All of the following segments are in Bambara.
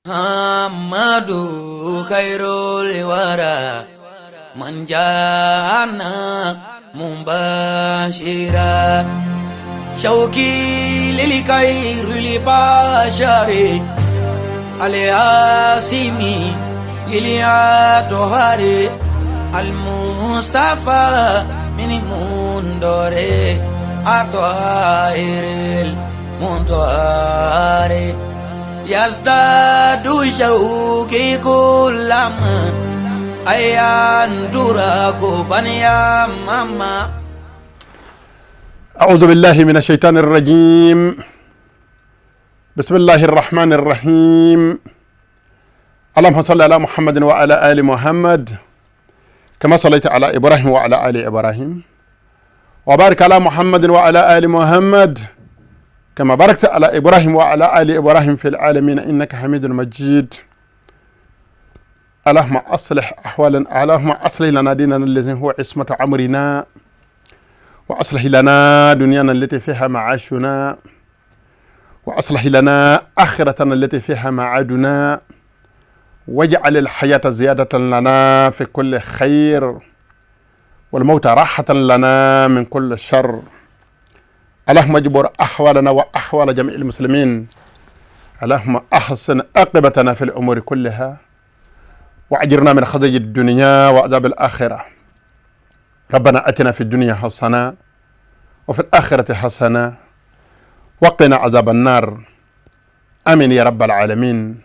Amadu khairul wara man jana mubashira shauki lil khairil bashari al asimi lil atohari al mustafa min mundore atohiril mundore yazdadu shauki kullama ayandura ko mama. أعوذ بالله من الشيطان الرجيم. بسم الله الرحمن الرحيم. اللهم صل على محمد وعلى آل محمد كما صليت على إبراهيم وعلى آل إبراهيم، وبارك على محمد وعلى آل محمد كما باركت على إبراهيم وعلى آل إبراهيم في العالمين إنك حميد مجيد. اللهم أصلح أحوالنا، اللهم أصلح لنا ديننا الذي هو عصمة أمرنا، وأصلح لنا دنيانا التي فيها معاشنا، وأصلح لنا آخرتنا التي فيها معادنا، واجعل الحياة زيادة لنا في كل خير، والموت راحة لنا من كل شر. اللهم اجبر أحوالنا وأحوال جميع المسلمين. اللهم أحسن عاقبتنا في الأمور كلها، وأجرنا من خزي الدنيا وعذاب الآخرة. ربنا أتنا في الدنيا حسنة وفي الآخرة حسنة وقنا عذاب النار. آمين يا رب العالمين.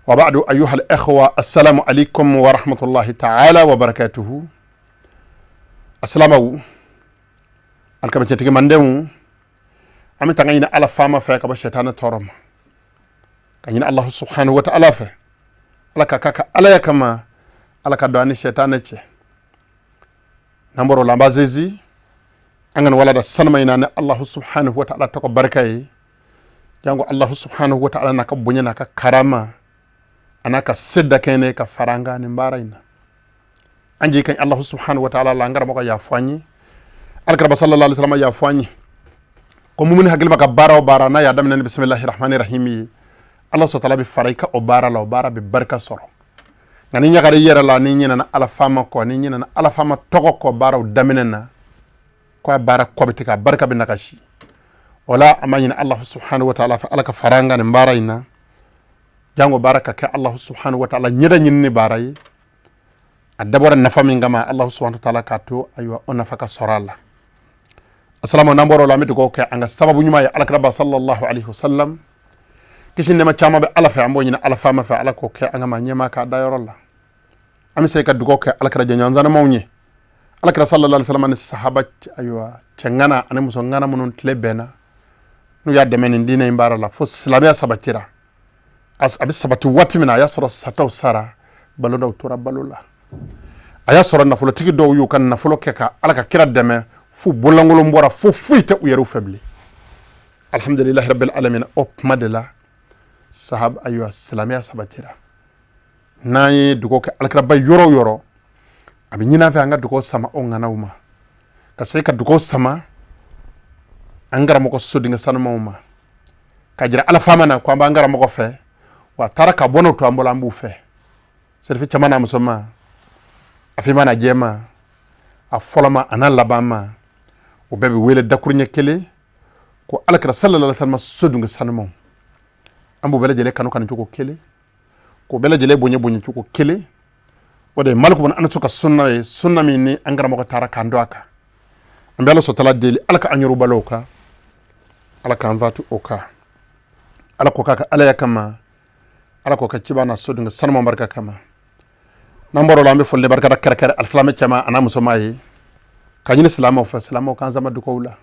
وبعد، أيها الإخوة، السلام عليكم ورحمة الله تعالى وبركاته. السلام alkaba cɛtigi mandenw, an bɛ tanga ɲini Ala faama fɛ ka bɔ sɛtanɛ tɔɔrɔ ma, ka ɲini Alahu subhanahu wa ta'ala fɛ, Ala ka k'a ka Alaya kama, Ala ka don an ni sɛtanɛ cɛ. N'an bɔra o la, an b'a zezi an kana walada sanuma ɲini ni Alahu subhanahu wa ta'ala tɔgɔ barika ye. Jango Alahu subhanahu wa ta'ala n'a ka bonya n'a ka karama a n'a ka se dakɛnɛ ka fara an kan nin baara in na. An jigi ka ɲi Alahu subhanahu wa ta'ala la. An karamɔgɔ y'a fɔ an ye, Alakiraba sallallahu alaihi wasallam y'a fɔ an ye ko mumuni hakili ma ka baara o baara n'a y'a daminɛ ni bisimilahi rahmani rahim ye, Ala sɔrɔ taala bɛ fara i ka o baara la, o baara bɛ barika sɔrɔ. Nka ni ɲagara i yɛrɛ la, ni ɲinɛna Ala faama kɔ, ni ɲinɛna Ala faama tɔgɔ kɔ baaraw daminɛ na, ko a baara kɔ bɛ tigɛ, a barika bɛ nagasi. O la, an b'a ɲini Ala subhanahu wa ta'ala fɛ, Ala ka fara an kan nin baara in na. Jango baara ka kɛ Ala subhanahu wa ta'ala ɲɛda ɲinini baara ye. A dabɔra nafa min kama, Ala subhanahu wa ta'ala k'a to ayiwa o nafa ka sɔrɔ a la. Asalamu. N'an bɔra o la, an bɛ dugawu kɛ an ka sababu ɲuman ye, Alakiraba sallallahu alaihi wasallam. Kisi nɛɛma caman bɛ Ala fɛ, an b'o ɲini Ala faama fɛ, Ala k'o kɛ an ka maa ɲɛmaa k'a dayɔrɔ la. An bɛ se ka dugawu kɛ Alakira jɔnjɔn sanumaw ye, Alakira sallallahu alaihi wasallam ni sahaba, ayiwa, cɛ ŋana ani muso ŋana minnu tile bɛnna n'u y'a dɛmɛ nin diinɛ in baara la fo silamɛya sabatira. A bɛ sabati waati min na, a y'a sɔrɔ sataw sara, balo dɔw tora balo la. A y'a sɔrɔ nafolotigi dɔw y'u ka nafolo kɛ ka Ala ka kira dɛmɛ fo bololankolon bɔra, fo foyi tɛ u yɛrɛw fɛ bilen. Alhamdulilahi rabbil alamin. O kuma de la sahab, ayiwa, silamɛya sabatira. N'an ye dugawu kɛ Alakiraba yɔrɔ o yɔrɔ, a bɛ ɲini an fɛ an ka dugawu sama o ŋanaw ma, ka se ka dugawu sama an karamɔgɔ sodenkɛ sanumaw ma, ka jira Ala faama na ko an b'an karamɔgɔ fɛ, wa a taara ka bɔ n'o to an bolo, an b'u fɛ. Serifi cɛman n'a musoman, a finman n'a jɛman, a fɔlɔma a n'a laban ma, o bɛɛ bɛ wele dakuruɲɛ kelen ko Alakira sallallahu alaihi wasallam sodenkɛ sanumaw. An b'u bɛɛ lajɛlen kanu kanu cogo kelen, k'o bɛɛ lajɛlen bonya bonya cogo kelen. O de ye Maliku bun Anasu ka sunna ye, sunna min ni an karamɔgɔ taara k'an don a kan. An bɛ Ala sɔtala deli, Ala ka an yɔrɔ balo o kan, Ala k'an fatu o kan, Ala ko k'a ka Alaya kama, Ala ko ka ciba na sodenkɛ sanuman barika kama. N'an bɔra o la, an bɛ foli barika da kɛrɛkɛrɛ alisilamɛ cɛman a n'a musoman ye, ka ɲini silamɛw fɛ, silamɛw k'an sama dugawu la.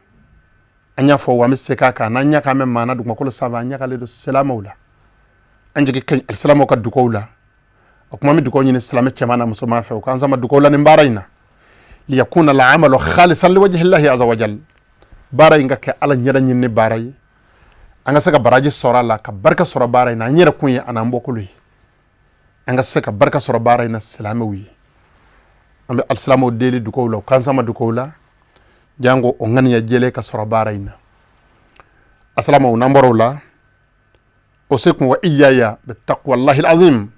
An y'a fɔ wa, an bɛ segin a kan, n'an ɲɛ k'an bɛ maa na dugumakolo sanfɛ, an ɲagalen don silamɛw la, an jigi ka ɲi alisilamɛw ka dugawu la. O kuma, an bɛ dugawu ɲini silamɛ cɛman n'a musoman fɛ, u k'an sama dugawu la nin baara in na. Liyakuna al'amalu khalisan liwajhillahi azza wa jal. Baara in ka kɛ Ala ɲɛda ɲinini baara ye, an ka se ka baraji sɔrɔ a la, ka barika sɔrɔ baara in na, an yɛrɛ kun ye an'an bɔkolo ye. An ka se ka barika sɔrɔ baara in na silamɛw ye. An bɛ alisilamɛw deli dugawu la, u k'an sama dugawu la, jango o ŋaniya jɛlen ka sɔrɔ baara in na. Asalamaw. N'an bɔra o la, Usikum wa iyaya bitaqwallahi alazim.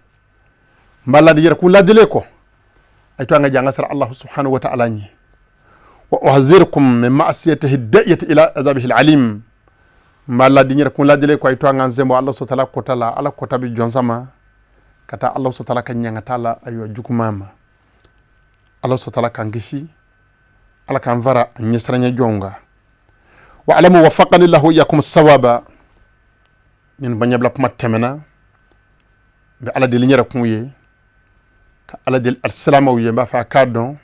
N b'a ladi yɛrɛkun ladile kɔ, a to an ka jɛ an ka siran Allahu subhanahu wa ta'ala ɲɛ. Wa uhadhirukum min ma'siyatihi da'iyati ila azabihi alalim. N b'a ladi yɛrɛkun ladile kɔ, a to an k'an sen bɔ Allahu subhanahu wa ta'ala kota la. Ala kota bɛ jɔn sama ka taa Allahu subhanahu wa ta'ala ka ɲangata la, ayiwa, juguman ma. Allahu subhanahu wa ta'ala k'an kisi, Ala k'an fara a ɲɛsiranɲɛ jɔnw kan. Wa alamu wafaqani lahu iyakum sawaba. Nin ba ɲɛbila kuma tɛmɛna. N bɛ Ala deli n yɛrɛ kun ye, ka Ala deli alisilamɛw ye. N b'a fɛ a k'a dɔn,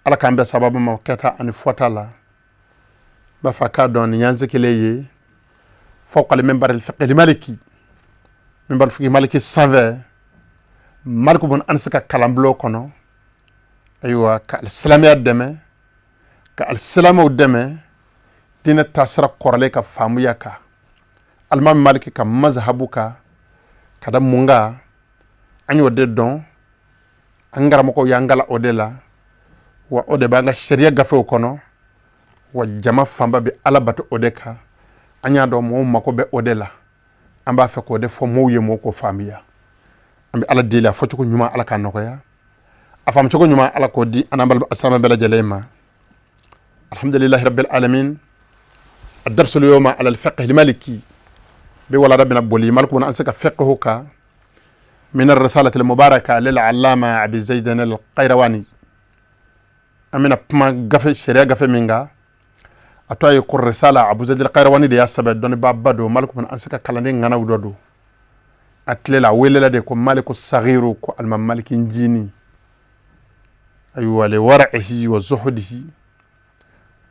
Ala k'an bɛn sababu ma kɛta ani fɔta la. N b'a fɛ a k'a dɔn, nin y'an sigilen ye fawqa minbar al-fiqh maliki, minbar fiqh maliki sanfɛ, Maliku bun Anas ka kalanbulon kɔnɔ. Ayiwa, ka alisilamɛya dɛmɛ, ka alisilamɛw dɛmɛ diinɛ taasira kɔrɔlen ka faamuya kan, alimami Maliki ka mazhabu kan, ka da mun kan? An y'o de dɔn, an karamɔgɔw y'an kalan o de la, wa o de b'an ka sariya gafew kɔnɔ, wa jama fanba bɛ Ala bato o de kan. An y'a dɔn mɔgɔw mako bɛ o de la, an b'a fɛ k'o de fɔ mɔgɔw ye, mɔgɔw k'o faamuya. An bɛ Ala deli, a fɔcogo ɲuman, Ala k'a nɔgɔya, a faamucogo ɲuman, Ala k'o di an n'an balima silamɛ bɛɛ lajɛlen ma. Alhamdulillahi rabbil alamin. الدرس اليوم على الفقه المالكي بولا ربنا بولي مالك بن أنس فقه من الرسالة المباركة للعلامة أبي زيد القيرواني. Amina kuma gafe sariya gafe min kan, a to a ye ko risala, Abu Zaid al-Qayrawani de y'a sɛbɛn. Dɔnnibaaba don, Maliku bin Anas ka kalanden ŋanaw dɔ don. A tile la, a welela de ko Maliku Sagiru, ko alimami Maliki njini. Ayiwa, li wara'ihi wa zuhudihi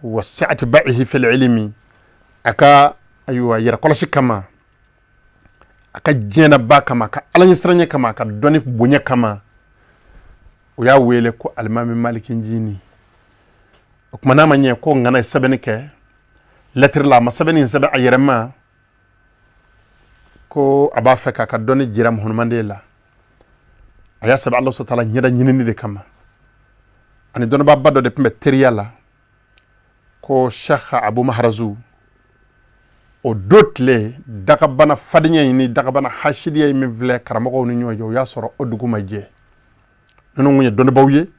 wa sa'ati ba'ihi fil ilmi, a ka, ayiwa, yɛrɛkɔlɔsi kama, a ka diɲɛnaba kama, a ka Ala ɲɛsiranɲɛ kama, a ka dɔnni bonya kama, o y'a wele ko alimami Maliki njini. O tuma, n'a ma ɲɛ ko ŋana ye sɛbɛnni kɛ lɛtiri la, a ma sɛbɛnni in sɛbɛn a yɛrɛ ma, ko a b'a fɛ k'a ka dɔnni jira muhammaden la. A y'a sɛbɛn Ala taala ɲɛda ɲinini de kama. Ani dɔnnibaaba dɔ de tun bɛ teriya la, ko Sheikh Abu Maharazu. O do tile, dagabana fadenya in ni dagabana hasidiya in min filɛ karamɔgɔw ni ɲɔgɔn cɛ, o y'a sɔrɔ o dugu ma jɛ. Ninnu kun ye dɔnnibaw ye,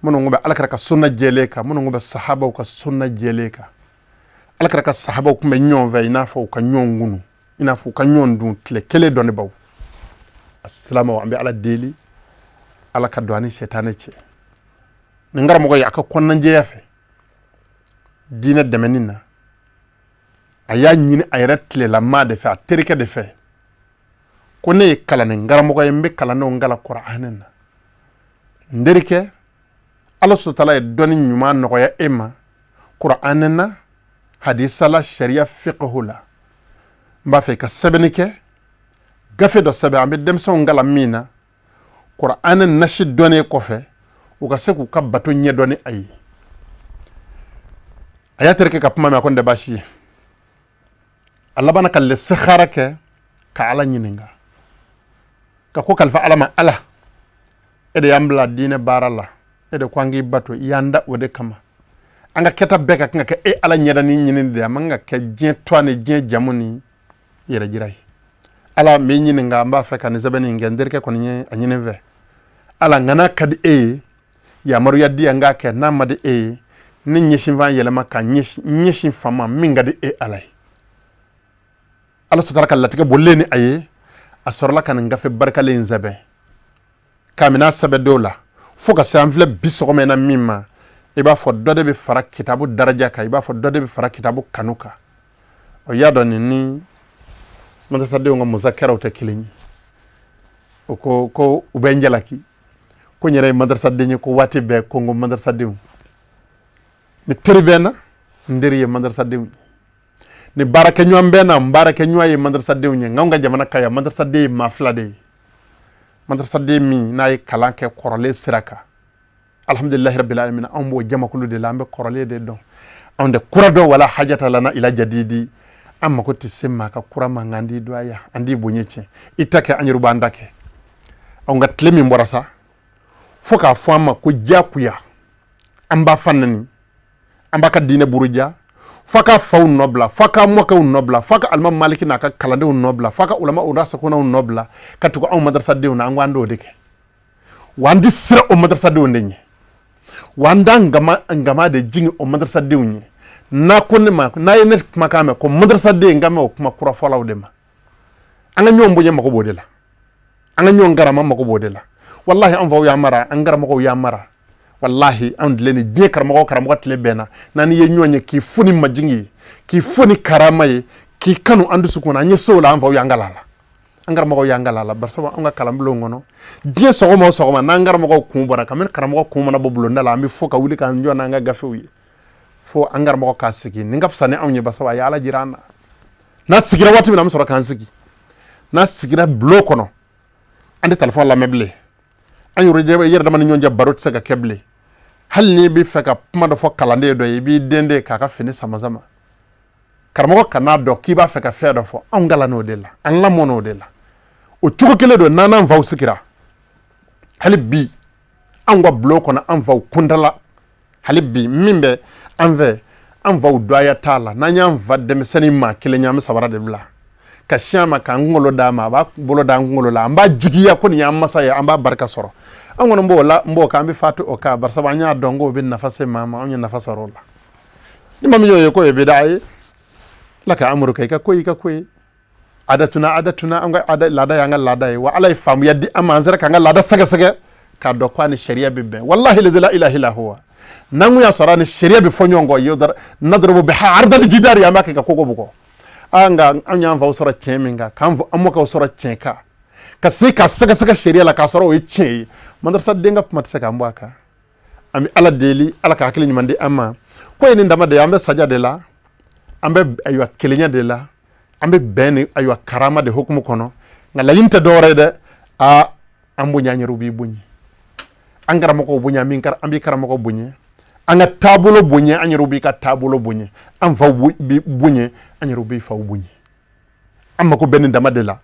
minnu kun bɛ Alakira ka sunna jɛlen kan, minnu kun bɛ sahabaw ka sunna jɛlen kan. Alakira ka sahabaw kun bɛ ɲɔgɔn fɛ i n'a fɔ u ka ɲɔgɔn kunu, i n'a fɔ u ka ɲɔgɔn dun tile kelen. Dɔnnibaw, silamɛw, an bɛ Ala deli, Ala ka don an ni sɛtanɛ cɛ. Nin karamɔgɔ ye, a ka kɔnɔnajɛya fɛ diinɛ dɛmɛni na, a y'a ɲini a yɛrɛ tilelamaa de fɛ, a terikɛ de fɛ, ko ne ye kalannen karamɔgɔ ye, n bɛ kalandenw kalan kuranɛ na. N terikɛ, Ala sotala ye dɔnni ɲuman nɔgɔya e ma kuranɛ na, hadisa la, sariya fiqhu la. N b'a fɛ i ka sɛbɛnni kɛ, gafe dɔ sɛbɛn, an bɛ denmisɛnw kalan min na kuranɛ nasi dɔnnen kɔfɛ, u ka se k'u ka bato ɲɛdɔn ni a ye. A y'a terikɛ ka kuma mɛn, a ko n tɛ baasi ye. A labanna ka lisikhara kɛ, ka Ala ɲininka, ka ko kalifa Ala ma. Ala, e de y'an bila diinɛ baara la, e de ko an k'i bato, i y'an da o de kama. An ka kɛta bɛɛ ka kan ka kɛ e Ala ɲɛdani ɲini de, a man ka kɛ diɲɛ tɔn ni diɲɛ jamu ni yɛrɛ jira ye. Ala, n b'i ɲininka, n b'a fɛ ka nin sɛbɛnni in kɛ, n terikɛ kɔni ye a ɲini n fɛ. Ala, nka n'a ka di e ye, yamaruya di yan n k'a kɛ. N'a ma di e ye, ne ɲɛsinfan yɛlɛma ka ɲɛsin fan ma min ka di e Ala ye. Ala sɔrɔla ka latigɛ bolilen ni a ye, a sɔrɔla ka nin gafe barikalen in sɛbɛn. Kabini a sɛbɛn don la fo ka se an filɛ bi sɔgɔma in na min ma, i b'a fɔ dɔ de bɛ fara kitabu daraja kan, i b'a fɔ dɔ de bɛ fara kitabu kanu kan. O y'a dɔn, nin ni madrasadenw ka musakɛraw tɛ kelen ye. O ko ko u bɛ n jalaki ko n yɛrɛ ye madrasaden ye, ko waati bɛɛ ko n ko madrasadenw. Ni teri bɛ n na, n teri ye madrasadenw ye. Ni baarakɛɲɔgɔn bɛ n na, n baarakɛɲɔgɔn ye madrasadenw ye. Nka anw ka jamana ka yan, madrasaden ye maa fila de ye. Madrasaden min n'a ye kalan kɛ kɔrɔlen sira kan, alhamdulilahi rabbil alamin, anw b'o jamakulu de la. An bɛ kɔrɔlen de dɔn, anw tɛ kura dɔn. Wala hajata lana ila jadidi. An mako tɛ se maa ka kura ma, nka an t'i dɔn a an t'i bonya tiɲɛ. I ta kɛ, an yɛrɛ b'an ta kɛ. Anw ka tile min bɔra sa, fo k'a fɔ an ma ko diyagoya an b'a fa nani, an b'a ka diinɛ buruja. F'a ka faw nɔ bila, f'a ka mɔkɛw nɔ bila, f'a ka alimami Maliki n'a ka kalandenw nɔ bila, f'a ka ulama rasikunaw nɔ bila, ka tugu anw madrasadenw na. An ko an t'o de kɛ, wa an tɛ siran o madrasadenw de ɲɛ, wa an t'an gama de jigin o madrasadenw ɲɛ. N'a ko ne ma, n'a ye ne kumakan mɛn ko madrasaden, n kan bɛ o kuma kurafɔlaw de ma. An ka ɲɔgɔn bonya mago b'o de la, an ka ɲɔgɔn karama mago b'o de la. Walahi, an faw y'an mara, an karamɔgɔw y'an mara. Walahi, anw tile ni diɲɛ karamɔgɔ karamɔgɔ tile bɛnna, n'an ye ɲɔgɔn ye, k'i fo ni majigin ye, k'i fo ni karama ye, k'i kanu an dusukun na, an ye se o la. An faw y'an kalan a la, an karamɔgɔw y'an kalan a la. Barisa an ka kalanbulon kɔnɔ, diɲɛ sɔgɔma o sɔgɔma, n'an karamɔgɔw kun bɔra, kabini karamɔgɔ kun mana bɔ bulonda la, an bɛ fo ka wuli k'an jɔ n'an ka gafew ye, fo an karamɔgɔ k'a sigi. Nin ka fisa ni anw ye, barisa a ye Ala jira an na. N'a sigira waati min na, an bɛ sɔrɔ k'an sigi. N'a sigira bulon kɔnɔ, an tɛ telefɔni lamɛn bilen. An yɛrɛ dama ni ɲɔgɔn cɛ baro tɛ se ka kɛ bilen. Hali n'i bɛ fɛ ka kuma dɔ fɔ kalanden dɔ ye, i b'i den de k'a ka fini sama sama, karamɔgɔ kan'a dɔn k'i b'a fɛ ka fɛn dɔ fɔ. Anw kalan o de la, an lamɔna o de la. O cogo kelen don n'an n'an faw sigira. Hali bi, anw ka bulon kɔnɔ, an faw kundala, hali bi min bɛ an fɛ, an faw dɔgɔya t'a la. N'an y'an fa denmisɛnnin maa kelen ye, an bɛ sabara de bila ka sin a ma, k'an kunkolo d'a ma, a b'a bolo d'an kunkolo la, an b'a jigiya ko nin y'an masa ye, an b'a barika sɔrɔ. An kɔni b'o la, n b'o kan, an bɛ fatu o kan, barisa an y'a dɔn k'o bɛ nafa se maa ma. Anw ye nafa sɔrɔ o la. Ni maa min y'o ye k'o ye bida ye, laka amuruka, i ka ko y'i ka ko ye. Adatuna adatuna, an ka laada y'an ka laada ye. Wa Ala ye faamuya di an ma, an sera k'an ka laada sɛgɛsɛgɛ k'a dɔn ko a ni sariya bɛ bɛn. Walahi lazi la ilaha illa huwa, n'an kun y'a sɔrɔ a ni sariya bɛ fɔ ɲɔgɔn kɔ, yodar nadribu biha ardal jidari, an b'a kɛ ka kogo bugɔ. Aa, nka an y'an faw sɔrɔ tiɲɛ min kan, k'an an mɔkɛw sɔrɔ tiɲɛ kan, ka se ka sɛgɛsɛgɛ sariya la k'a sɔrɔ o ye tiɲɛ ye, madrasa den ka kuma tɛ se k'an bɔ a kan. An bɛ Ala deli, Ala ka hakili ɲuman di an ma. Ko ye nin dama de ye. An bɛ saja de la, an bɛ ayiwa kelenya de la, an bɛ bɛn ni ayiwa karama de hukumu kɔnɔ. Nka laɲini tɛ dɔwɛrɛ ye dɛ. Aa, an bonya, an yɛrɛw b'i bonya, an karamɔgɔw bonya, min an b'i karamɔgɔ bonya, an ka taabolo bonya, an yɛrɛw b'i ka taabolo bonya, an faw bi bonya, an yɛrɛw b'i faw bonya. An mako bɛ nin dama de la.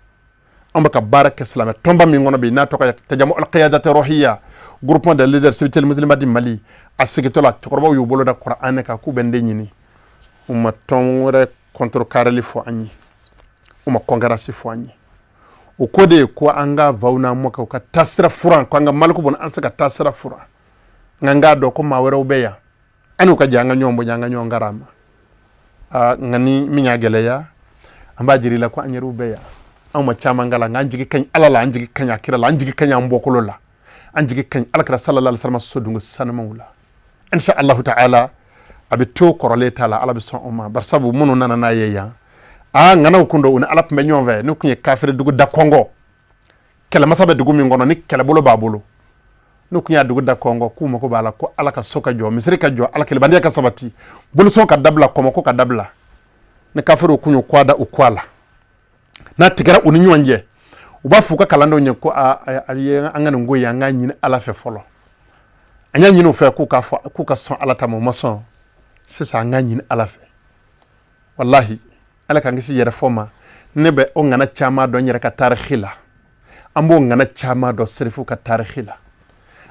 An bɛ ka baara kɛ silamɛ tɔnba min kɔnɔ bi, n'a tɔgɔ ye Tajamu al-Qiyadati Ruhiya, groupement des leaders spirituels musulmans du Mali, a sigitɔ la, cɛkɔrɔbaw y'u bolo da Kuranɛ kan k'u bɛ n de ɲini. U ma tɔn wɛrɛ contrecarreli fɔ an ye, u ma concurrence fɔ an ye. O ko de ye ko an ka faw n'an mɔkɛw ka taasira furan, ko an ka maliku bɔn, an se ka taasira furan. Nka n k'a dɔn ko maa wɛrɛw bɛ yan, an n'u ka jɛ, an ka ɲɔgɔn bonya, an ka ɲɔgɔn karama. Nka ni min y'a gɛlɛya, an b'a jira i la ko an yɛrɛw bɛ yan. Anw ma caman kalan, nka an jigi ka ɲi Ala la, an jigi ka ɲi a kira la, an jigi ka ɲi an bɔkolo la, an jigi ka ɲi Alakira sallallahu alaihi wasallam sodungo sanumaw la. Insha Allahu ta'ala, a bɛ to kɔrɔlen t'a la, Ala bɛ sɔn o ma. Barisabu minnu nana n'a ye yan, aa, ŋanaw kun don, u ni Ala tun bɛ ɲɔgɔn fɛ. N'u tun ye kafiri dugu da kɔngɔ, kɛlɛmasa bɛ dugu min kɔnɔ ni kɛlɛbolo b'a bolo, n'u tun y'a dugu da kɔngɔ k'u mako b'a la ko Ala ka so ka jɔ, misiri ka jɔ, Ala kelebandenya ka sabati, bolisɔn ka dabila, kɔmɔko ka dabila, ni kafiriw kun y'u kɔ da u kɔ la, n'a tigɛra u ni ɲɔgɔn cɛ, u b'a fɔ u ka kalandenw ye ko a ye an ka nin ko ye, an k'a ɲini Ala fɛ fɔlɔ. An y'a ɲini u fɛ k'u ka fɔ k'u ka sɔn Ala ta ma, u ma sɔn. Sisan an k'a ɲini Ala fɛ. Walahi, Ala k'an kisi yɛrɛ fɔ ma. Ne bɛ o ŋana caman dɔn n yɛrɛ ka tarikhi la, an b'o ŋana caman dɔn Serifu ka tarikhi la,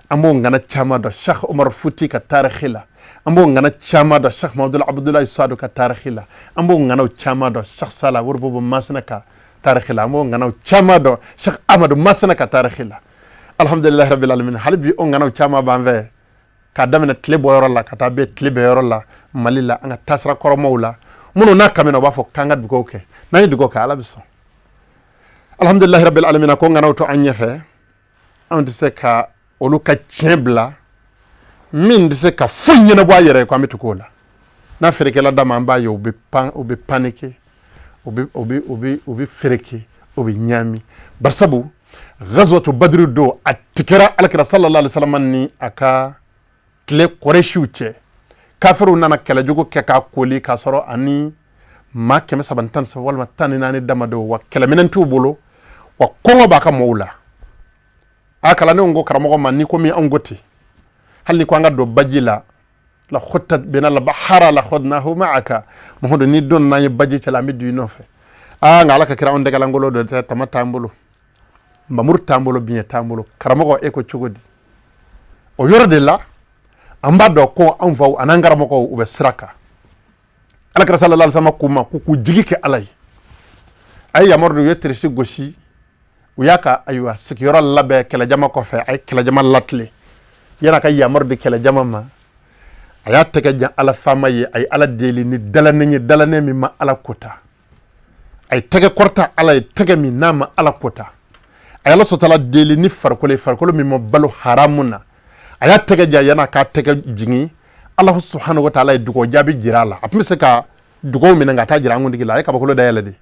an b'o ŋana caman dɔn Cheikh Omar Futi ka tarikhi la, an b'o ŋana caman dɔn Cheikh Mamadou Abdoulaye Sadu ka tarikhi la, an b'o ŋanaw caman dɔn Cheikh Salah Worobobo Masina ka tarikhi la, an b'o ŋanaw caman dɔn Cheikh Amadou Masina ka tarikhi la. Alhamdulilahi rabbil alamin, hali bi o ŋanaw caman b'an fɛ, k'a daminɛ tile bɔyɔrɔ la ka taa bɛn tile bɛ yɔrɔ la Mali la, an ka taasira kɔrɔmaw la. Minnu n'a kamina, u b'a fɔ k'an ka dugawu kɛ. N'an ye dugawu kɛ, Ala bɛ sɔn. Alhamdulilahi rabbil alamin, ko ŋanaw to an ɲɛfɛ, anw tɛ se ka olu ka tiɲɛ bila. Min tɛ se ka foyi ɲɛnabɔ a yɛrɛ ye, ko an bɛ tugu o la. N'a feerekɛla d'a ma, an b'a ye u bɛ pan, u bɛ panike, u bɛ fereke, u bɛ ɲaami. Barisabu ghazwatu Badri don, a tigɛra Alakira sallallahu alaihi wasallam ni a ka tile Kɔrɛsiw cɛ. Kafiriw nana kɛlɛjugu kɛ k'a koli, k'a sɔrɔ ani maa 313 walima 14 damadɔ, wa kɛlɛminɛn t'u bolo, wa kɔngɔ b'a ka mɔgɔw la. A kalandenw ko karamɔgɔ ma, ni ko min anw ko ten, hali ni ko an ka don baji la, la khuttat bina la bahara la khudnahu ma'aka, Muhammadu, ni don n'an ye baji cɛla, an bɛ don i nɔfɛ. Aa, nka Ala ka kira, anw tɛgɛlankolon dɔ tɛ, tama t'an bolo, nbamuru t'an bolo, biɲɛ t'an bolo. Karamɔgɔ, e ko cogo di? O yɔrɔ de la, an b'a dɔn ko anw faw an'an karamɔgɔw, u bɛ sira kan. Alakira sallallahu alaihi wasallam k'u ma k'u jigi kɛ Ala ye. A ye yamaru di, u ye tirisi gosi, u y'a ka ayiwa sigiyɔrɔ labɛn kɛlɛjama kɔfɛ. A ye kɛlɛjama latilen. Yan'a ka yamaru di kɛlɛjama ma, a y'a tɛgɛ jan Ala faama ye. A ye Ala deli ni dalanen ye, dalanen min ma Ala kota. A ye tɛgɛ kɔrɔta Ala ye, tɛgɛ min n'a ma Ala kota. A ye Ala sɔtala deli ni farikolo ye, farikolo min ma balo haramu na. A y'a tɛgɛ jan, yan'a k'a tɛgɛ jigin, Ala subhanahu wa taala ye dugawu jaabi jira a la. A tun bɛ se ka dugawu minɛ nka a t'a jira an kuntigi la. A ye kabakolo dayɛlɛ de.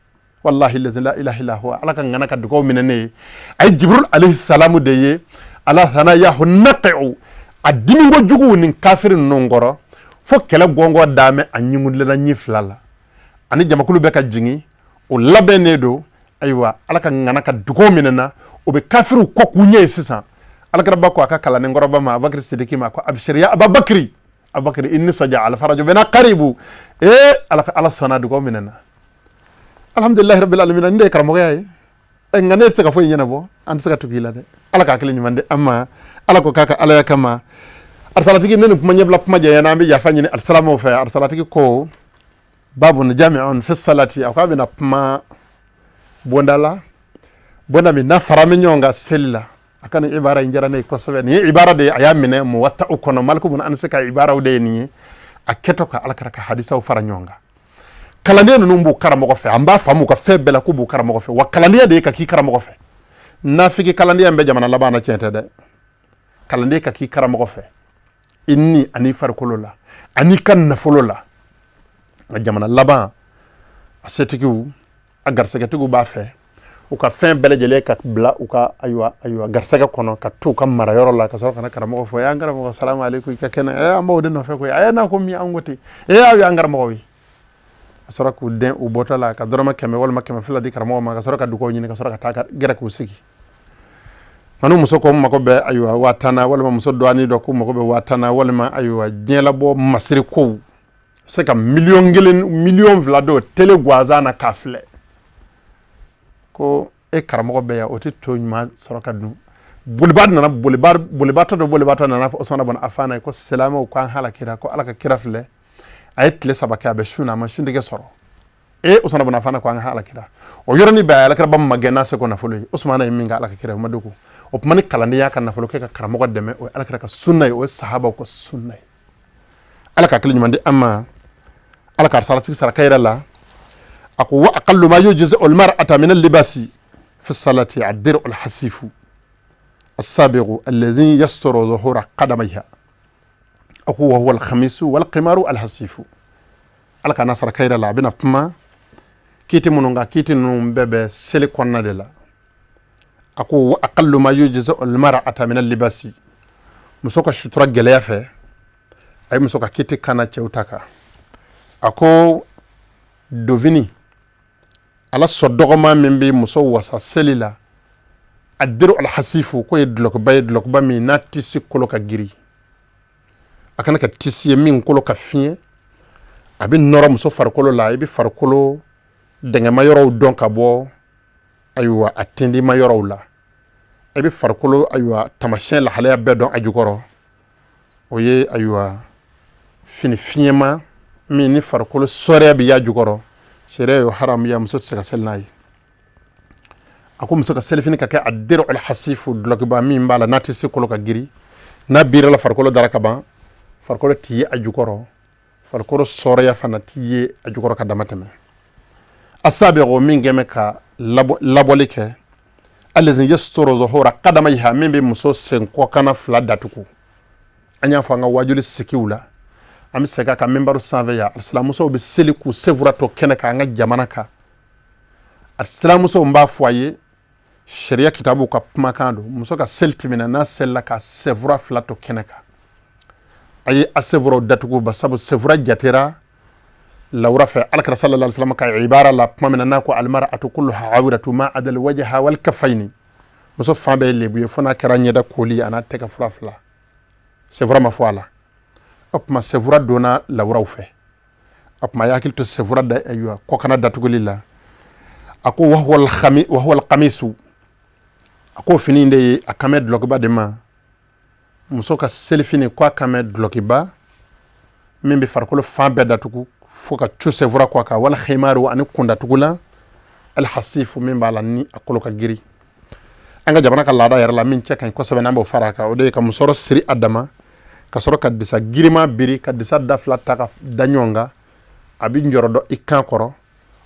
Wallahi lazi la ilaha illa huwa, Ala ka ŋana ka dugawu minɛ ne ye. A ye Jibril alayhi salamu de ye ala thanayahu naqi'u, a dimiko jugu ni kafiri ninnu kɔrɔ, fo kɛlɛ gɔngɔn daamɛ a ɲinkundilenna ɲi fila la, ani jamakulu bɛ ka jigin, o labɛnnen don. Ayiwa, Ala ka ŋana ka dugawu minɛna, o bɛ kafiriw kɔ k'u ɲɛ ye sisan. Alakiraba ko a ka kalanden kɔrɔba ma, Abubakari Sidiki ma, ko abshir ya Abubakari, Abubakari, i nisɔndiya, alfaraju bina qaribu. Ee, Ala ka Ala sɔnna, dugawu minɛna, alhamdulilahi rabbil alamin. Nin de ye karamɔgɔya ye. Nka ne tɛ se ka foyi ɲɛnabɔ, an tɛ se ka tugu i la dɛ. Ala ka hakili ɲuman di an ma. Ala ko k'a ka Alaya kama. Arisalatigi, ne ni kuma ɲɛbila kuma janyana, an bɛ yafa ɲini alisalamaw fɛ. Arisalatigi ko babun jami'un fi salati, a ko a bɛna kuma bonda la, bonda min n'a fara bɛ ɲɔgɔn kan seli la. A ka nin ibara in diyara ne ye kosɛbɛ. Nin ye ibara de ye, a y'a minɛ Muwatta'u kɔnɔ, Maliku bun Anasi ka ibaraw de ye nin ye, a kɛtɔ ka Alakira ka hadisaw fara ɲɔgɔn kan. Kalanden ninnu b'u karamɔgɔ fɛ, an b'a faamu u ka fɛn bɛɛ la k'u b'u karamɔgɔ fɛ. Wa kalandenya de ye ka k'i karamɔgɔ fɛ. Nafigi kalandenya bɛ jamana laban na, tiɲɛ tɛ dɛ. Kalanden ka k'i karamɔgɔ fɛ i ni ani farikolo la ani ka nafolo la. Nka jamana laban, a setigiw, a garisɛgɛtigiw b'a fɛ u ka fɛn bɛɛ lajɛlen ka bila u ka ayiwa garisɛgɛ kɔnɔ, ka to u ka marayɔrɔ la, ka sɔrɔ ka na karamɔgɔ fɔ: an karamɔgɔ, salamu aleykum, i ka kɛnɛ? An b'o de nɔfɛ koyi. A ye n'a ko min, an ko ten. Ee, aw y'an karamɔgɔw ye. Ka sɔrɔ k'u dɛn u bɔtɔ la, ka dɔrɔmɛ 100 walima 200 di karamɔgɔ ma, ka sɔrɔ ka dugawu ɲini, ka sɔrɔ ka taa ka gɛrɛ k'u sigi. Nka n'u muso ko n mago bɛ ayiwa 10,000 na, walima muso dɔgɔnin dɔ k'u mago bɛ 10,000 na, walima ayiwa diɲɛlabɔ masiri kow, se ka 1,000,000, 2,000,000 don tele gansan na k'a filɛ ko e karamɔgɔ bɛ yan, o tɛ to ɲuman sɔrɔ ka dun. Boliba nana, bolibatɔ dɔ, bolibatɔ nana fɔ Usumana bun Afana ye ko silamɛw ko an halakira, ko Ala ka kira filɛ, a ye tile 3 kɛ, a bɛ sun na, a ma suntigɛ sɔrɔ. E, Usumana bun Afana ko an halakira. O yɔrɔnin bɛɛ, a ye Alakiraba magɛn n'a seko nafolo ye. Usumana ye min kɛ Ala ka kira ye, o ma dogo. O tuma ni kalanden y'a ka nafolo kɛ ka karamɔgɔ dɛmɛ, o ye Alakira ka sunna ye, o ye sahabaw ka sunna ye. Ala ka hakili ɲuman di an ma. Ala ka saratigi sara kayira la. A ko wa aqallu ma yujzi al mar'ata min al libasi fi salati ad-dir'u al hasifu as-sabiqu alladhi yasturu zuhura qadamayha. A ko wa huwa al khamisu wal qimaru al hasifu. Ala ka nasara kayira la. A bɛna kuma kiiti minnu kan, kiiti ninnu bɛɛ bɛ seli kɔnɔna de la. A ko wa aqallu ma yujzi al mar'ata min al libasi, muso ka sutura gɛlɛya fɛ, a ye muso ka kiiti kana cɛw ta kan. A ko dofini ala sɔ dɔgɔma min bɛ muso wasa seli la, ad-dir'u al-hasifu, k'o ye dulɔkiba ye, dulɔkiba min n'a tisi kolo ka giri. A kana kɛ tisi ye min kolo ka fiɲɛ, a bɛ nɔrɔ muso farikolo la, i bɛ farikolo dɛngɛma yɔrɔw dɔn ka bɔ ayiwa a tindima yɔrɔw la, i bɛ farikolo ayiwa tamasiyɛn lahalaya bɛɛ dɔn a jukɔrɔ. O ye ayiwa fini fiɲɛma min ni farikolo sɔrɛ bɛ y'a jukɔrɔ, sariya y'o haramuya, muso tɛ se ka seli n'a ye. A ko muso ka selifini ka kɛ ad-dir'u al-hasifu, dulɔkiba min b'a la n'a tɛ se kolo ka giri, n'a birala farikolo dara ka ban, farikolo tɛ ye a jukɔrɔ, farikolo sɔrɔya fana tɛ ye a jukɔrɔ ka dama tɛmɛ. Asabiqu, min kɛmɛ ka labɔli kɛ, allazi yasturu zuhura qadamayha, min bɛ muso sen kɔkanna fila datugu. An y'a fɔ an ka wajuli sigiw la, an bɛ segin a kan minbaru sanfɛ yan: alisilamusow bɛ seli k'u senfura to kɛnɛ kan an ka jamana kan. Alisilamusow, n b'a fɔ a ye, sariya kitabu ka kumakan don, muso ka seli tɛmɛna n'a selila ka senfura fila to kɛnɛ kan. A ye a senfuraw datugu, ba sabu senfura jatera lawura fɛ. Alakira sallallahu alaihi wasallam ka ibara la kuma min na n'a ko almar'atu kulluha awratu ma adal wajha wal kaffaini, muso fan bɛɛ ye lebu ye fo n'a kɛra ɲɛda koli a n'a tɛgɛ fura fila, senfura ma fɔ a la. O tuma senfura donna lawuraw fɛ. O tuma a y'a hakili to senfura da ayiwa kɔkanna datuguli la. A ko wahuwa alqamisu, a ko fini de ye, a kan bɛ dulɔkiba de ma. Muso ka selifini ko a kan bɛ dulɔkiba min bɛ farikolo fan bɛɛ datugu. Fo ka cu sɛfura kɔ a kan, wal khimaru, ani kundatugulan, alhasifu, min b'a la ni a kolo ka giri. An ka jamana ka laada yɛrɛ la, min cɛ ka ɲi kosɛbɛ, n'an b'o fara a kan, o de ye ka musɔrɔ siri a dama, ka sɔrɔ ka disa girima biri, ka disa da fila ta ka da ɲɔgɔn kan. A bɛ njɔrɔ dɔ i kan kɔrɔ.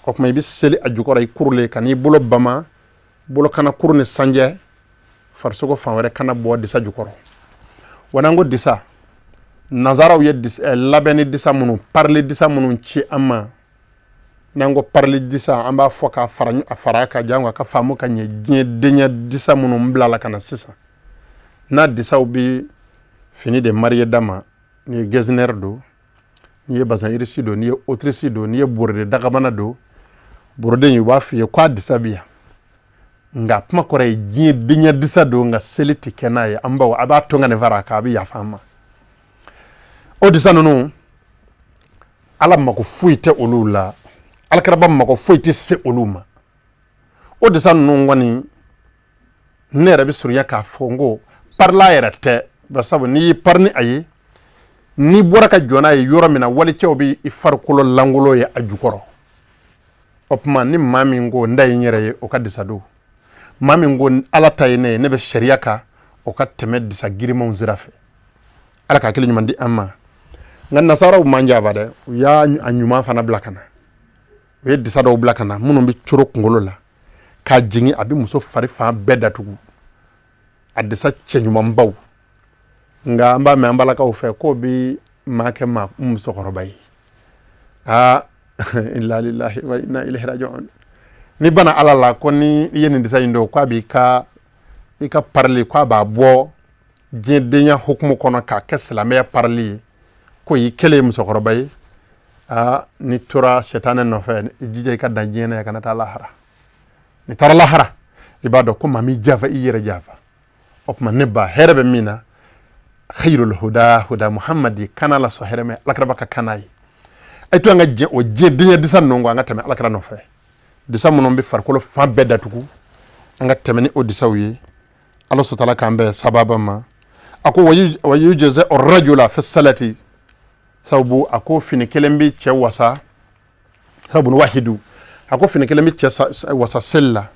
O tuma i bɛ seli a jukɔrɔ i kurulen, ka n'i bolo bama, bolo kana kuru ni sanjɛ, farisogo fan wɛrɛ kana bɔ disa jukɔrɔ. Wa n'an ko disa, nanzaraw ye labɛnni disa minnu, parili disa minnu ci an ma, n'an ko parili disa, an b'a fɔ k'a fara a fara a kan jango a ka faamu ka ɲɛ. Diɲɛ denya disa minnu bilala ka na sisan, n'a disaw bɛ fini de mariye dama, n'i ye getzner don, n'i ye bazin irisi don, n'i ye otirisi don, n'i ye brodé dagabana don, brodé in, u b'a f'i ye k'a disa bi yan, nka kuma kɔrɔ ye diɲɛ denya disa don, nka seli tɛ kɛ n'a ye. An baw, a b'a to ka nin fara a kan, a bɛ yafa an ma. O disa ninnu, Ala mako foyi tɛ olu la, alakiraba mako foyi tɛ se olu ma. O disa ninnu kɔni, ne yɛrɛ bɛ surunya k'a fɔ n ko parila yɛrɛ tɛ, basabu n'i y'i pari ni a ye, n'i bɔra ka jɔ n'a ye yɔrɔ min na, walicɛw bɛ i farikolo lankolon ye a jukɔrɔ. O tuma ni maa min ko n ta ye n yɛrɛ ye, o ka disa don. Maa min ko Ala ta ye ne ye, ne bɛ sariya kan, o ka tɛmɛ disa girimanw sira fɛ. Ala ka hakili ɲuman di an ma. Nka nasaraw man jaba dɛ, u y'a a ɲuman fana bila ka na. U ye disa dɔw bila ka na minnu bɛ coro kunkolo la k'a jigin, a bɛ muso fari fan bɛɛ datugu, a disa cɛɲumanbaw. Nka an b'a mɛn an balakaw fɛ k'o bɛ maa kɛ maa musokɔrɔba ye. Aa, inna lillahi wa inna ilayhi raji'un. Ni bana Ala la ko ni i ye nin disa in don, k'a b'i ka i ka parili, k'a b'a bɔ diɲɛdenya hukumu kɔnɔ k'a kɛ silamɛya parili ye, ko i kɛlen ye musokɔrɔba ye. Aa, n'i tora sɛtanɛ nɔfɛ, i jija i ka dan diɲɛ na yan, kana taa lahara. N'i taara lahara, i b'a dɔn ko maa m'i jafa, i yɛrɛ jafa. O tuma ne ba, hɛrɛ bɛ min na, khayrul huda huda Muhammadi, kana la sɔn hɛrɛ mɛ alakiraba ka kana ye. A to an ka jɛ o diɲɛ denya disa ninnu kɔ, an ka tɛmɛ alakira nɔfɛ. Disa minnu bɛ farikolo fan bɛɛ datugu, an ka tɛmɛ ni o disaw ye. Ala sutala k'an bɛn sababa ma. A ko wa yujzi rajula fi salati sababu, a ko fini kelen bɛ cɛ wasa, thawbun wahidu, a ko fini kelen bɛ cɛ wasa seli la,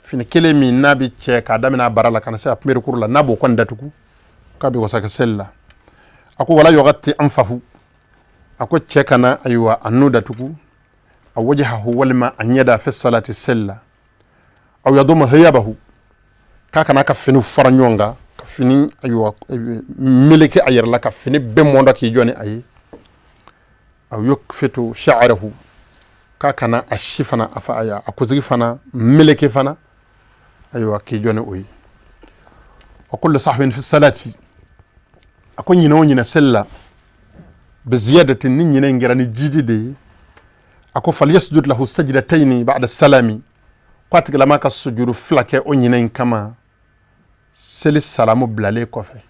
fini kelen min n'a bɛ cɛ k'a daminɛ a bara la ka na se a kunberekuru la, n'a b'o kɔni datugu, k'a bɛ wasa kɛ seli la. A ko wala yugatti anfahu, a ko cɛ kana ayiwa a nun datugu, aw wajhahu, walima a ɲɛda, fi salati, seli la, aw yadumma thiyabahu, k'a kana ka finiw fara ɲɔgɔn kan, ka fini ayiwa meleke a yɛrɛ la, ka fini bɛɛ mɔndɔ k'i jɔ ni a ye, aw yukfitu sha'rahu, k'a kana a si fana, a fa a kunsigi fana meleke fana, ayiwa k'i jɔ ni o ye. Wa kullu sahwin fi salati, a ko ɲinɛ o ɲinɛ seli la, bi ziyadatin, ni ɲinɛ in kɛra ni jidi de ye, a ko falyasjud lahu sajdataini ba'da salami, ko a tigilama ka sujudu fila kɛ o ɲinɛ in kama seli salamu bilalen kɔfɛ,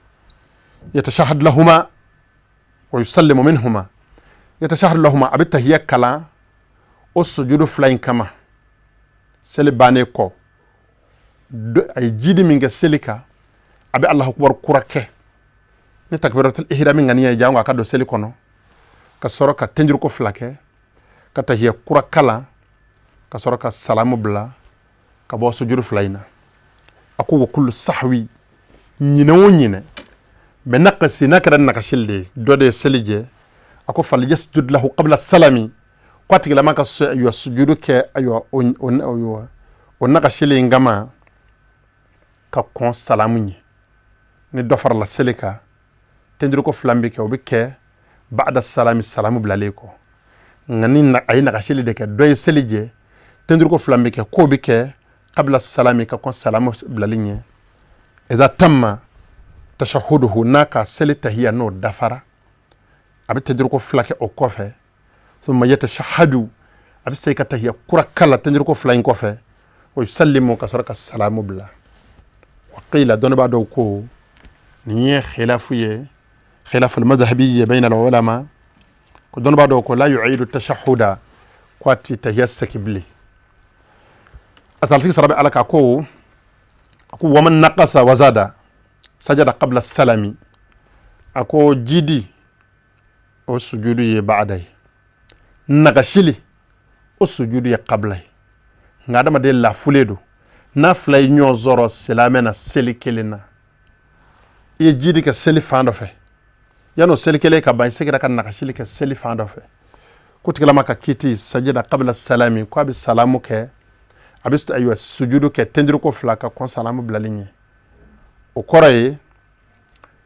yatashahad lahuma wa yusallimu minhuma, yatashahad lahuma, a bɛ tahiya kalan o sujudu fila in kama seli bannen kɔ. A ye jidi min kɛ seli kan, a bɛ Alahu akubar kura kɛ ni takbiratul ihrami ŋaniya ye, jango a ka don seli kɔnɔ, ka sɔrɔ ka tenjuruko fila kɛ, ka tahiya kura kalan, ka sɔrɔ ka salamu bila ka bɔ sujudu fila in na. A ko wa kullu sahwi, ɲinɛ o ɲinɛ, bi naqsi, n'a kɛra nakasili de ye, dɔ de ye seli jɛ, a ko fal yasjud lahu qabla salami, ko a tigilama ka ayiwa sujudu kɛ ayiwa o nakasili in kama ka kɔn salamu ɲɛ. Ni dɔ farala seli kan, tenjuruko fila bɛ kɛ, o bɛ kɛ ba'da salami, salamu bilalen kɔ. Nka ni a ye nakasili de kɛ, dɔ ye seli jɛ, tenjuruko fila bɛ kɛ, k'o bɛ kɛ qabla salami, ka kɔn salamu bilali ɲɛ. Idha tamma tashahuduhu, n'a ka seli tahiya n'o dafara, a bɛ tenjuruko fila kɛ o kɔfɛ, thumma yatashahadu, a bɛ segin ka tahiya kura kala tenjuruko fila in kɔfɛ, wa yusallimu, ka sɔrɔ ka salamu bila. Wa qila, dɔnnibaa dɔw ko nin ye khilafu ye, khilafu madhhabi ye bayna al-ulama, ko dɔnnibaa dɔw ko la yu'idu tashahuda, ko a ti tahiya segi bilen. A salatigi sara bɛ Ala ka ko, a ko waman naqasa wazada sajada qabla salami, a ko jidi o sujudu ye ba'da ye. Nagasili o sujudu ye kabila ye, nka adamaden lafulen don. N'a fila ye ɲɔgɔn sɔrɔ silamɛ na seli kelen na, i ye jidi kɛ seli fan dɔ fɛ, yan'o seli kelen ka ban, i seginna ka nagasili kɛ seli fan dɔ fɛ, ko tigilama ka kiti sajida kabila salami, ko a bɛ salamu kɛ, a bɛ ayiwa sujudu kɛ tendiriko fila ka kɔn salamu bilali ɲɛ. O kɔrɔ ye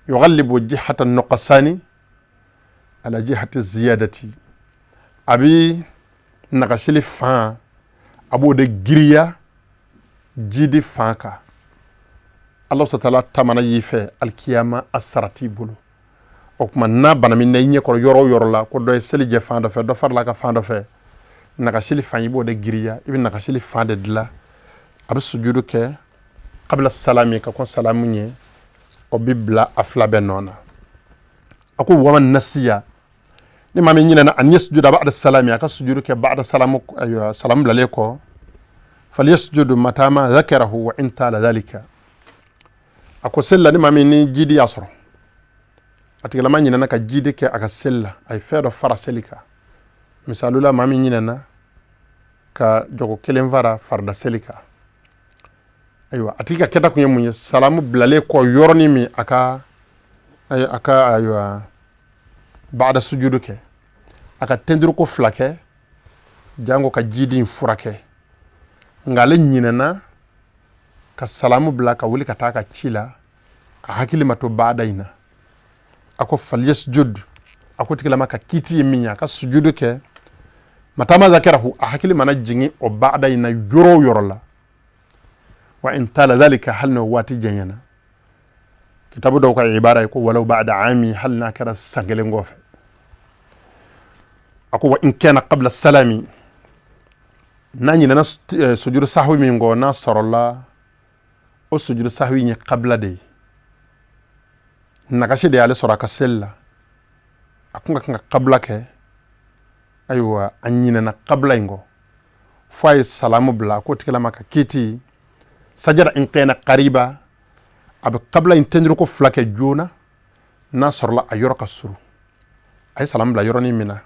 yughalibu jihata nuqsani ala jihati ziyadati, a bɛ nagasili fan, a b'o de giriya jidi fan kan. Ala taala tamana y'i fɛ alikiyama, a sara t'i bolo. O tuma n'a bana min na i ɲɛkɔrɔ yɔrɔ o yɔrɔ la, ko dɔ ye seli jɛ fan dɔ fɛ, dɔ farala ka fan dɔ fɛ, nagasili fan i b'o de giriya, i bɛ nagasili fan de dilan. A bɛ sujudu kɛ kabila salami, ka kɔn salamu ɲɛ, o bɛ bila a fila bɛɛ nɔ na. A ko waman nasiya, ni maa min ɲinɛna an yasjuda ba'da salami, a ka sujudu kɛ ba'da salamu, ayiwa salamu bilalen kɔ, falyasjudu mata ma dhakarahu wa in tala dhalika. A ko seli la, ni maa min ni jidi y'a sɔrɔ, a tigilama ɲinɛna ka jidi kɛ a ka seli la, a ye fɛn dɔ fara seli kan. Misali la, maa min ɲinɛna ka jɔko kelen fara farida seli kan, ayiwa a tigi ka kɛta kun ye mun ye? Salamu bilalen kɔ yɔrɔnin min, a ka ayiwa baada sujudu kɛ, a ka tenduruko fila kɛ jango ka jidi in furakɛ. Nka ale ɲinɛna ka salamu bila ka wuli ka taa ka ci la, a hakili ma to baada in na. A ko falyasjud, a ko tigilama ka kiti ye min ye, a ka sujudu kɛ mata ma zakarahu, a hakili mana jigin o baada in na yɔrɔ o yɔrɔ la, wa in tala dhalika, hali n'o waati janyana. Kitabu dɔw ka ibara ye ko walaw ba'da ami, hali n'a kɛra san kelen kɔfɛ. A ko wa in kana qabla salami, n'a ɲinɛna sujudu sahwi min kɔ, n'a sɔrɔla o sujudu sahwi ye kabila de ye, nagasi de y'ale sɔrɔ a ka seli la, a kun ka kan ka kabila kɛ, ayiwa a ɲinɛna kabila in kɔ fo a ye salamu bila, k'o tigilama ka kiti sajada in kana qariba, a bɛ kabila in tenduruko fila kɛ joona n'a sɔrɔla a yɔrɔ ka surun. A ye salamu bila yɔrɔnin min na,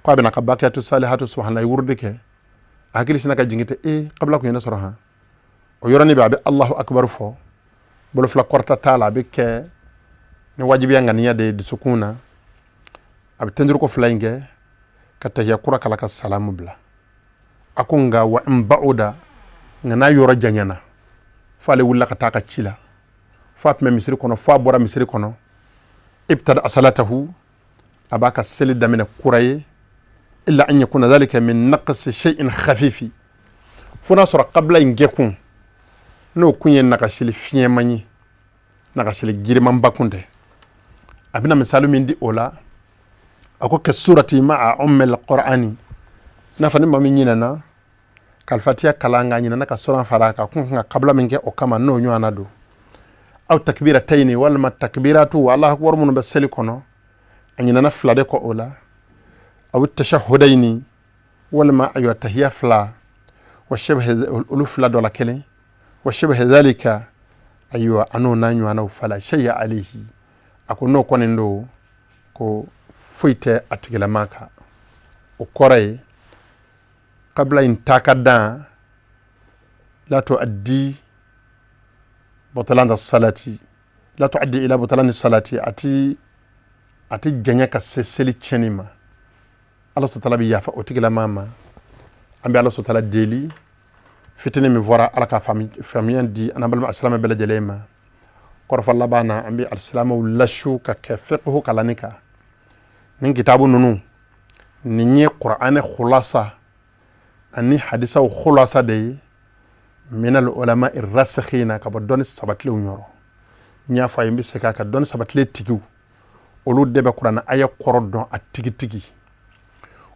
ko a bɛna ka bakiyatu salihatu subhanallahi wurudi kɛ, a hakili sina ka jigin tɛ, e kabila kun ye ne sɔrɔ han. O yɔrɔnin bɛ, a bɛ Allahu akbar fɔ, bolo fila kɔrɔta t'a la, a bɛ kɛ ni wajibiya ŋaniya de ye dusukun na, a bɛ tenduruko fila in kɛ ka tahiya kura kala ka salamu bila. A ko nka wa in ba'uda, nka n'a yɔrɔ janyana, fo ale wulila ka taa ka ci la, fo a tun bɛ misiri kɔnɔ, fo a bɔra misiri kɔnɔ, ibtada salatahu, a b'a ka seli daminɛ kura ye, illa an yakuna dhalika min naqsi shay'in khafifi, fo n'a sɔrɔ kabila in kɛkun n'o kun ye nagasili fiɲɛman ye, nagasili girimanba kun tɛ. A bɛna misali min di o la, a ko ka surati ma'a ummil qur'ani, n'a fɔ ni maa min ɲinɛna ka alifatiya kalan, nka ɲinɛna ka suran fara a kan, kun kan ka kabila min kɛ o kama, n'o ɲɔgɔnna don, aw takbiratayini, walima takbiratu Allahu akbar minnu bɛ seli kɔnɔ, a ɲinɛna fila de kɔ o la, aw tashahudayini, walima ayiwa tahiya fila, wa shibhi, olu fila dɔ la kelen, wa shibhi dhalika, ayiwa an'o n'a ɲɔgɔnnaw, fala shay'a alayhi, a ko n'o kɔni don, ko foyi tɛ a tigilama kan. O kɔrɔ ye kabila in ta ka dan la tuaddi butlan salati, la tuaddi ila butlani salati, a ti janya ka se seli tiɲɛni ma. Ala sɔtala bɛ yafa o tigilama ma. An bɛ Ala sɔtala deli, fitinin min fɔra, Ala ka faamuya di an balima alisilamɛ bɛɛ lajɛlen ma. Kɔrɔfɔ laban na, an bɛ alisilamɛw lasu ka kɛ fiqhu kalanni kan. Nin kitabu ninnu, nin ye Kuranɛ khulasa ani hadisaw khulasa de ye, minal ulama irrasikhina, ka bɔ dɔnni sabatilenw yɔrɔ. N y'a fɔ a ye, n bɛ segin a kan, dɔnni sabatilen tigiw, olu de bɛ Kuranɛ aya kɔrɔ dɔn a tigitigi,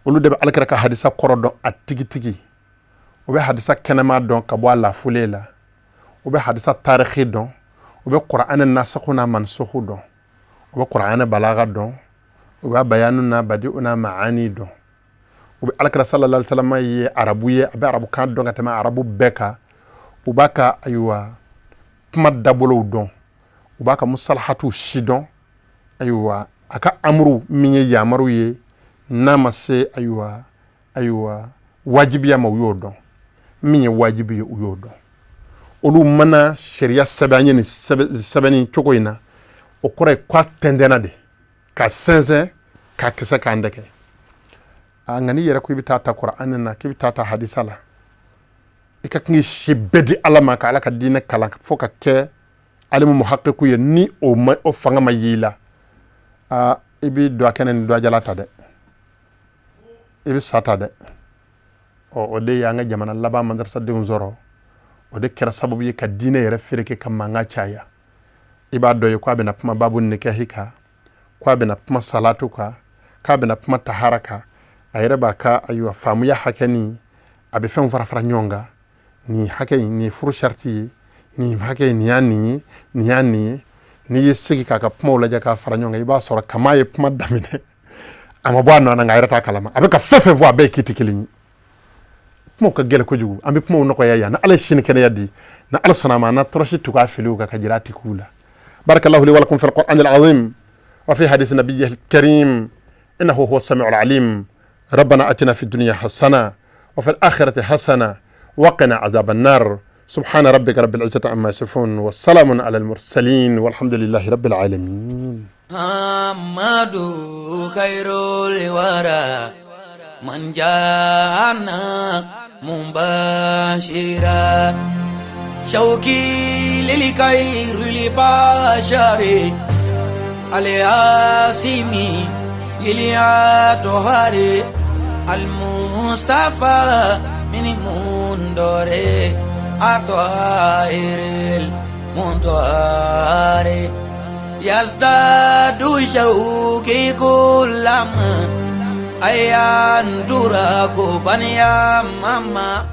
olu de bɛ Alakira ka hadisa kɔrɔ dɔn a tigitigi, u bɛ hadisa kɛnɛma dɔn ka bɔ a lafulen la, u bɛ hadisa tarikhi dɔn, u bɛ Kuranɛ nasakhu n'a mansukhu dɔn, u bɛ Kuranɛ balaga dɔn, u bɛ bayanu n'a badi'u n'a maani dɔn, u bɛ Alakira sallallahu alaihi wasallam ye arabu ye, a bɛ arabukan dɔn ka tɛmɛ arabu bɛɛ kan, u b'a ka ayiwa kuma dabolow dɔn, u b'a ka musalahatu si dɔn, ayiwa a ka amuru min ye yamaru ye. N'a ma se, ayiwa, wajibiya ma, u y'o dɔn. Min ye wajibi ye, u y'o dɔn. Olu mana sariya sɛbɛn an ye nin sɛbɛnni cogo in na, o kɔrɔ ye k'a tɛntɛnna de ka sɛnsɛn k'a kisɛ k'an dɛgɛ. A nka n'i yɛrɛ ko i bɛ taa ta Kuranɛ na, k'i bɛ taa ta hadisa la, i ka kan k'i si bɛɛ di Ala ma ka Ala ka diinɛ kalan fo ka kɛ alimu muhakiku ye, ni o ma, o fanga ma y'i la, aa, i bɛ don a kɛnɛ ni dɔjala ta dɛ, i bɛ sa ta dɛ. Ɔ, o de y'an ka jamana laban madarasadenw sɔrɔ. O de kɛra sababu ye ka diinɛ yɛrɛ fereke, ka mankan caya. I b'a dɔn ye ko a bɛna kuma babu nikahi kan, ko a bɛna kuma salatu kan, k'a bɛna kuma tahara kan. A yɛrɛ b'a ka, ayiwa, faamuya hakɛ ni a bɛ fɛnw fara fara ɲɔgɔn kan. Nin hakɛ in, nin ye furu sariti ye, nin hakɛ in, nin y'a nin ye, nin y'a nin ye. N'i ye sigi k'a ka kumaw lajɛ k'a fara ɲɔgɔn kan, i b'a sɔrɔ kama ye kuma daminɛ, a ma bɔ a nɔ na, nka a yɛrɛ t'a kalama. A bɛ ka fɛn fɛn fɔ, a bɛɛ ye kiti kelen ye. Kumaw ka gɛlɛn kojugu, an bɛ kumaw nɔgɔya yan. Ni Ala ye sini kɛnɛya di, ni Ala sɔnna a ma, an na tɔrɔsi tugu a filiw kan ka jira a tigiw la. Barakallahu li wa lakum fil qur'an al azim wa fi hadith nabiyyi al karim, innahu huwa as-sami'u al alim. ربنا اتنا في الدنيا حسنه وفي الاخره حسنه وقنا عذاب النار. سبحان ربك رب العزه عما يصفون، والسلام على المرسلين، والحمد لله رب العالمين. محمد خير الورى من جاءنا مبشرا، شوقي للخير البشر الياسمي الأطهار المصطفى من مندور أطاهر المنطهر. يزداد شوقي كلما أيان دراكو بنيا ماما.